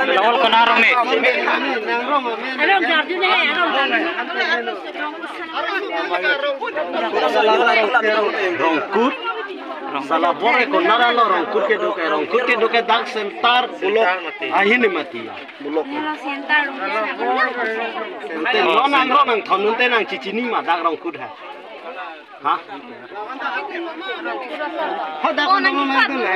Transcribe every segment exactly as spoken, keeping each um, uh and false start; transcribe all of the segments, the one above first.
Lawal kena rong ni. Rongkut. Salabor ke konara lo, Rongkut kedo ke, Rongkut kedo ke dak center bulok ahin mati ya, bulok. Center. Ante non nang ro nang thon ante nang chichini ma dak Rongkut ha. Ha? Ha, dak nang nang tu le.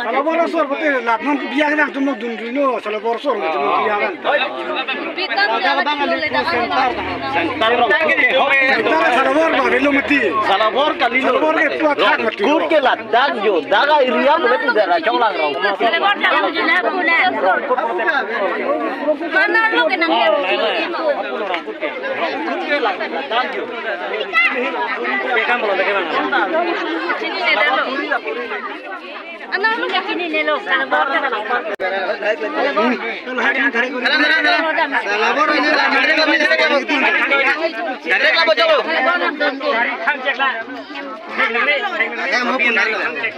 Salabor asor pati lat non biang nang tumuk dun dun no, Salabor asor nang tumuk biang nang. Center Rongkut ke ho. Center Salabor ba velo mati. Salabor kali lo. Salabor ke puat hak mati. Rongkut ke ladak jo, dak area pule tu daerah Chonglang Rongkut. Salabor dalam jina puna. Mana lo ke nang? Rongkut ke ladak jo. Ke kam lo ke bang. Sini le dalo. Ano lo ke sini ne lo, Salabor.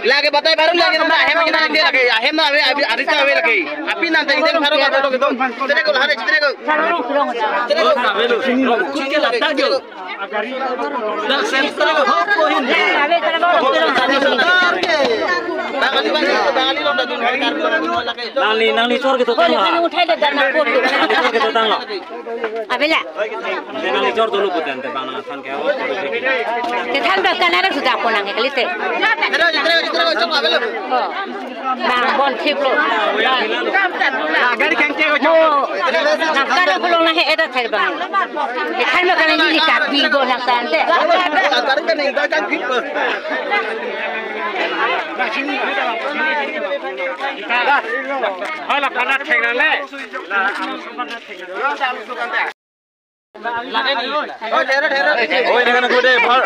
Lagi batai baru lagi nanda ahem lagi nanda lagi ahem na ave abi arita ave lagi api nanda ini baru kalau betul betul tidak kau hari tidak kau tidak kau Rongkut ke ladak jo. Dak center ho ko hin. Nangli, nangli chor ke to tang lo. Uthai le dan na ko. Nangli chor ke to tang lo. Avela. Nangli chor dulu puten te bang nang than ke ho. Kethan ba kana ra sudah ko nang ke lite. Bang bon thip lo. Gari kengke ko. Mo, nang kara kolong na he eta thai bang. Kethan ba kana ni kat bi go nang tante. Gari kengke ko. Hala pana theng nang le. Oi, jangan aku deh, Pak.